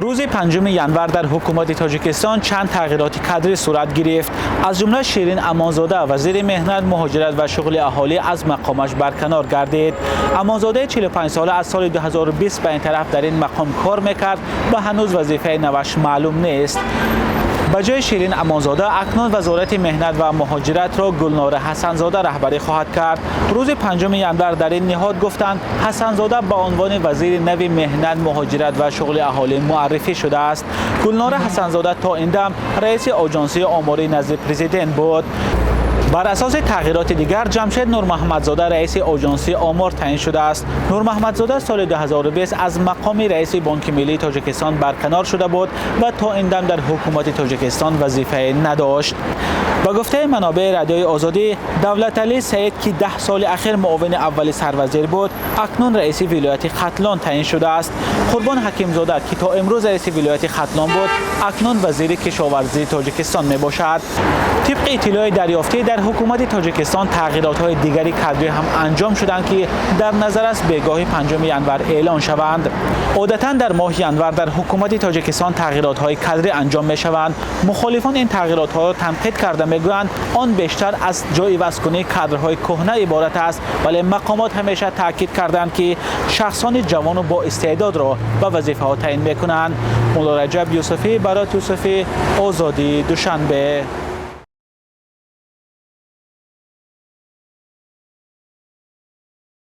Рӯзи 5 январ дар ҳукумати Тоҷикистон чанд тағйироти кадрӣ сурат гирифт. Аз ҷумла Ширин Амонзода, вазири меҳнат, муҳоҷират ва шуғли аҳолӣ, аз мақомаш барканор гардид. Амонзодаи 45-сола аз соли 2020 ба ин тараф дар ин мақом кор мекард ва ҳанӯз вазифаи наваш маълум нест. Ба ҷои Ширин Амонзода акнун Вазорати меҳнат ва муҳоҷиратро Гулнора Ҳасанзода раҳбарӣ хоҳад кард. Рӯзи 5 январ дар ин ниҳод гуфтанд, Ҳасанзода ба унвони вазири нави меҳнат, муҳоҷират ва шуғли аҳолӣ муаррифӣ шудааст. Гулнора Ҳасанзода то ин дам раиси Оҷонсии омории назди президент буд. Бар асоси тағйироти дигар, Ҷамшед Нурмуҳаммадзода раиси Оҷонсии омор таъин шудааст. Нурмуҳаммадзода соли 2020 аз мақоми раиси Бонки миллии Тоҷикистон барканор шуда буд ва то ин дам дар ҳукумати Тоҷикистон вазифае надошт. Ба гуфтаи манобеи Радиои Озодӣ, Давлаталӣ Саид, ки 10 соли ахир муовини аввали сарвазир буд, акнун раиси вилояти Хатлон таъин шудааст. Қурбон Ҳакимзода, ки то имрӯз раиси вилояти Хатлон буд, акнун вазири кишоварзии Тоҷикистон мебошад. Тибқи иттилои дарёфтӣ, дар ҳукумати Тоҷикистон тағйиротҳои дигари кадрӣ ҳам анҷом шуданд, ки дар назар аст бегоҳи 5 январ эълон шаванд. Одатан дар моҳи январ дар ҳукумати Тоҷикистон тағйиротҳои кадрӣ анҷом мешаванд. Мухолифон ин тағйиротҳоро танқид карда мегӯянд, он бештар аз ҷойивазкунии кадрҳои кӯҳна иборат аст, вале мақомот ҳамеша таъкид карданд, ки шахсони ҷавону бо истеъдодро ба вазифаҳо таъин мекунанд. Мулло Раҷаб Юсуфӣ, Барот Юсуфӣ, Озодӣ, Душанбе.